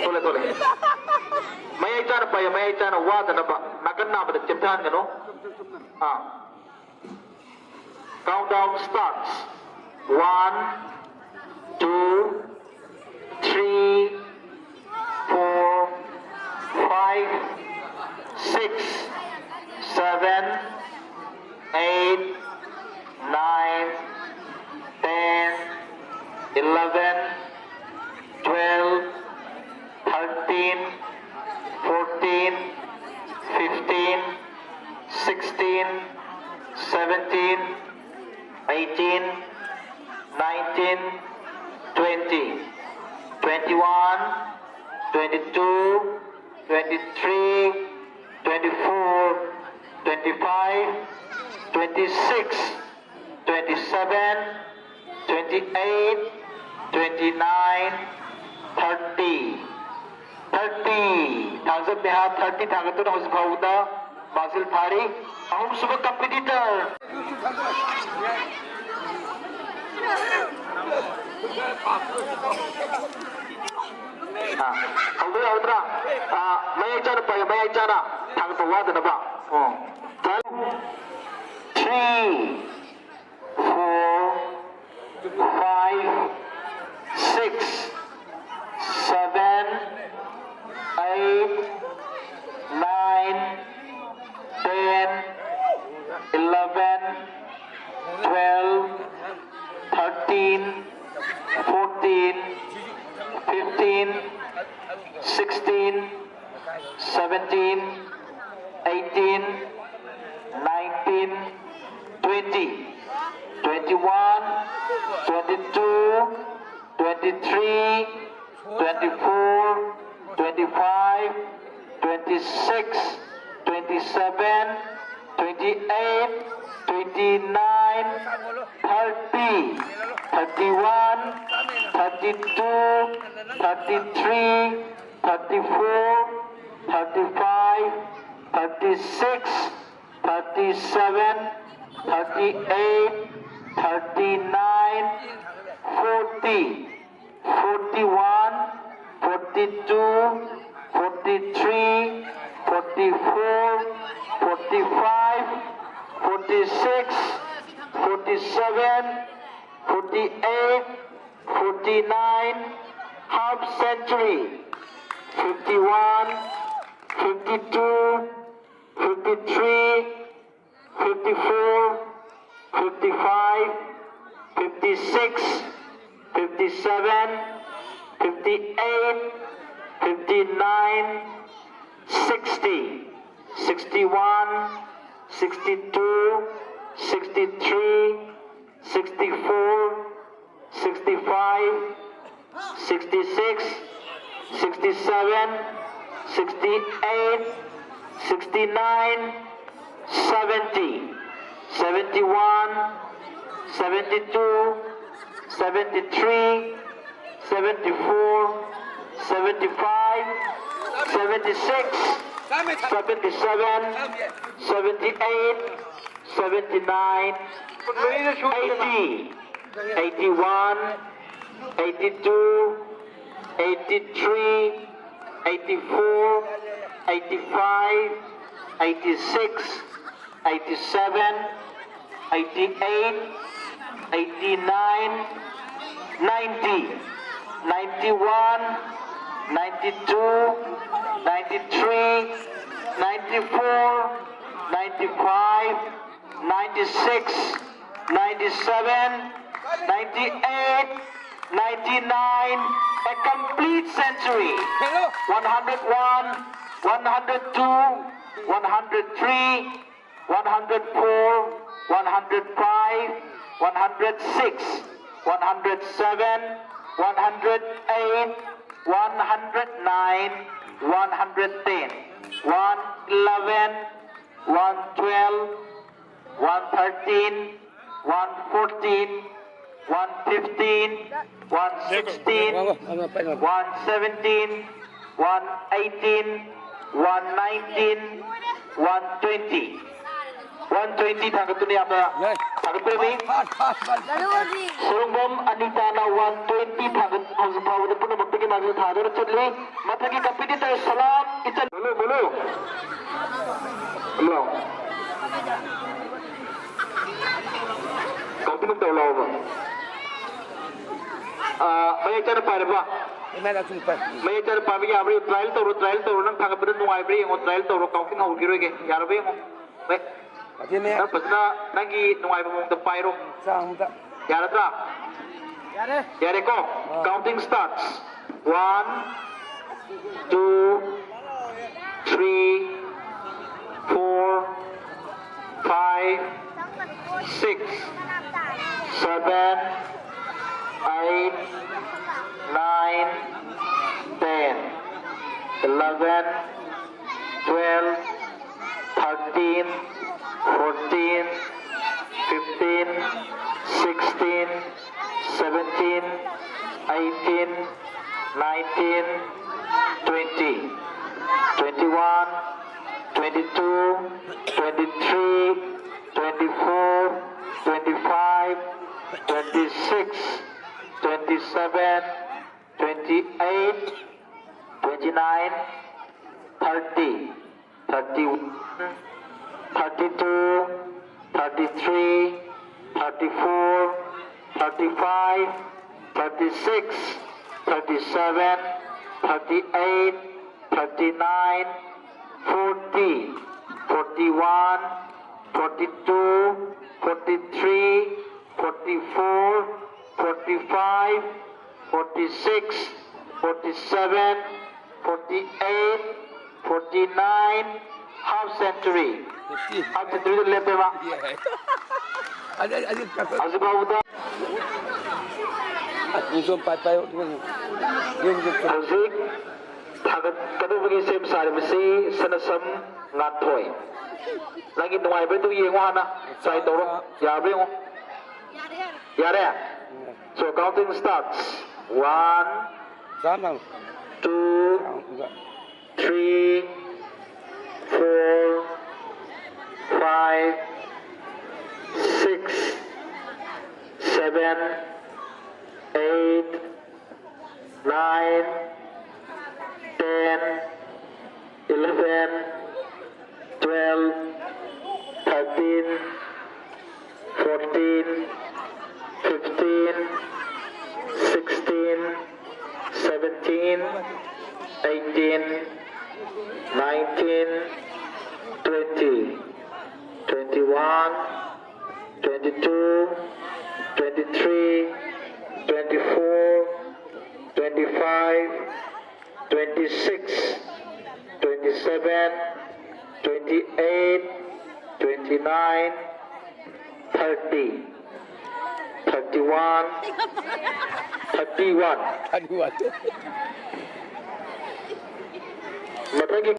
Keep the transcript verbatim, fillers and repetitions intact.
ꯊꯣꯛꯂꯦ, ꯊꯣꯛꯂꯦ꯫ ꯃꯌꯥꯏ ꯆꯥꯅ ꯄꯥꯏꯌꯣ, ꯃꯌꯥꯏ ꯆꯥꯅ ꯋꯥꯗꯅꯕ꯫ ꯅꯥꯀꯟ ꯅꯥꯝꯃꯗ ꯆꯦꯞꯊꯍꯟꯒꯅꯨ꯫ ꯑꯥ꯫ Countdown starts. One, two, three, four, five, six, seven, eight, nine, ten, eleven, twelve, thirteen, fourteen, fifteen, sixteen, seventeen, eighteen, nineteen, twenty, twenty-one, twenty-two, twenty-three, twenty-four, twenty-five, twenty-six, twenty-seven, twenty-eight, twenty-nine, thirty. Thirty. Thangjam ꯅꯦꯍꯥ thirty ꯊꯥꯡꯒꯠꯇꯨꯅ ꯍꯧꯖꯤꯛ ꯐꯥꯎꯕꯗ ꯃꯥꯡꯖꯤꯜ ꯊꯥꯔꯤ꯫ ꯑꯍꯨꯝꯁꯨꯕ competitor꯫ ꯑꯥ, ꯍꯧꯕ ꯌꯥꯔꯗ꯭ꯔꯥ? ꯑꯥ, ꯃꯌꯥꯏ ꯆꯥꯅ ꯄꯥꯏꯌꯨ, ꯃꯌꯥꯏ ꯆꯥꯅ ꯊꯥꯡꯒꯠꯄ ꯋꯥꯗꯅꯕ꯫ ꯑꯣ꯫ Three, four, five, six, seven, eight, nine, ten, eleven, twelve, thirteen, fourteen, fifteen, sixteen, seventeen, eighteen, nineteen, twenty, twenty-one, twenty-two, twenty-three, twenty-four, twenty-five, twenty-six, twenty-seven, twenty-eight, twenty-nine, thirty, thirty-one, thirty-two, thirty-three, thirty-four, thirty-five, thirty-six, thirty-seven, thirty-eight, thirty-nine, forty, forty-one, forty forty-two, forty-three, forty-four, forty-five, forty-six, forty-seven, forty-eight, forty-nine, half century, fifty-one, fifty-two, fifty-three, fifty-four, fifty-five, fifty-six, fifty-seven, fifty-eight, fifty-nine, sixty, sixty-one, sixty-two, sixty-three, sixty-four, sixty-five, sixty-six, sixty-seven, sixty-eight, sixty-nine, seventy, seventy-one, seventy-two, seventy-three, seventy-four, seventy-five, seventy-six, seventy-seven, seventy-eight, seventy-nine, eighty, eighty-one, eighty-two, eighty-three, eighty-four, eighty-five, eighty-six, eighty-seven, eighty-eight, eighty-nine, ninety, ninety-one, ninety-two, ninety-three, ninety-four, ninety-five, ninety-six, ninety-seven, ninety-eight, ninety-nine, a complete century. One hundred one, one hundred two, one hundred three, one hundred four, one hundred five, one hundred six, one hundred seven, one hundred eight, one hundred nine, one hundred ten, one eleven, one twelve, one thirteen, one fourteen, one fifteen, one sixteen, one seventeen, one eighteen, one nineteen, one twenty. One twenty ꯊꯥꯡꯒꯠꯇꯨꯅ ꯌꯥꯝꯅ ꯊꯥꯒꯠꯄꯤꯔꯝꯃꯤ꯫ ꯁꯣꯔꯨꯡꯕꯝ ꯑꯅꯤꯇꯥꯅ one twenty ꯊꯥꯒꯠ ꯍꯧꯖꯤꯛ ꯐꯥꯎꯕꯗ ꯄꯨꯝꯅꯃꯛꯇꯒꯤ ꯃꯥꯡꯖꯤꯜ ꯊꯥꯗꯨꯅ ꯆꯠꯂꯤ꯫ ꯃꯊꯪꯒꯤ competitor ꯁꯂꯥꯝ ꯏꯆꯟ꯫ ꯕꯣꯂꯣ, ꯕꯣꯂꯣ꯫ ꯂꯥꯎ꯫ Competitor ꯂꯥꯎꯕ꯫ ꯑꯥ, ꯃꯌꯦꯛ ꯆꯥꯅ ꯄꯥꯏꯔꯕ? ꯃꯌꯦꯛ ꯆꯥꯅ ꯄꯥꯏꯕ ꯌꯥꯕ꯭ꯔꯥ? ꯇ꯭ꯔꯥꯏꯌꯦꯜ ꯇꯧꯔꯣ, ꯇ꯭ꯔꯥꯏꯌꯦꯜ ꯇꯧꯔꯣ꯫ ꯅꯪ ꯊꯥꯒꯠꯄꯗ ꯅꯨꯡꯉꯥꯏꯕ꯭ꯔꯥ ꯌꯦꯡꯉꯣ, ꯇ꯭ꯔꯥꯏꯌꯦꯜ ꯇꯧꯔꯣ꯫ ꯀꯥꯎꯟꯇꯤꯡ ꯍꯧꯈꯤꯔꯣꯏꯒꯦ꯫ ꯌꯥꯔꯕ ꯌꯦꯡꯉꯣ꯫ ꯅꯪ ꯐꯖꯅ ꯅꯪꯒꯤ ꯅꯨꯡꯉꯥꯏꯕ ꯃꯑꯣꯡꯗ ꯄꯥꯏꯔꯣ꯫ ꯌꯥꯔꯗ꯭ꯔꯥ? ꯌꯥꯔꯦꯀꯣ? Counting starts. One, two, three, four, five, six, seven, eight, nine, ten, eleven, twelve, thirteen, fourteen, fifteen, sixteen, seventeen, eighteen, nineteen, twenty, twenty-one, twenty-two, twenty-three, twenty-four, twenty-five, twenty-six, twenty-seven, twenty-eight, twenty-nine, thirty, thirty-one, thirty-two, thirty-three, thirty-four, thirty-five, thirty-six, thirty-seven, thirty-eight, thirty-nine, forty, forty-one, forty-two, forty-three, forty-four, forty-five, forty-six, forty-seven, forty-eight, forty-nine, half century. Half century ꯗ ꯂꯦꯞꯄꯦꯕ꯫ ꯍꯧꯖꯤꯛ ꯐꯥꯎꯕꯗ ꯍꯧꯖꯤꯛ ꯊꯥꯒꯠꯀꯗꯧꯕꯒꯤ ꯁꯦꯝ ꯁꯥꯔꯤꯕꯁꯤ ꯁꯅꯁꯝ ꯉꯥꯟꯊꯣꯏ꯫ ꯅꯪꯒꯤ ꯅꯨꯡꯉꯥꯏꯕꯗꯨ ꯌꯦꯡꯉꯣ ꯍꯥꯟꯅ꯫ Try ꯇꯧꯔꯣ꯫ ꯌꯥꯕ꯭ꯔꯥ ꯌꯦꯡꯉꯣ꯫ ꯌꯥꯔꯦ? So counting starts. One, two, three, four, five, six, seven, eight, nine, ten, eleven, twelve, thirteen, fourteen, fifteen, sixteen, seventeen, eighteen, nineteen, twenty, twenty-one, twenty-two, twenty-three, twenty-four, twenty-five, twenty-six, twenty-seven, twenty-eight, twenty-nine, thirty, thirty-one, thirty-one. Thirty-one. ꯃꯊꯛꯀꯤ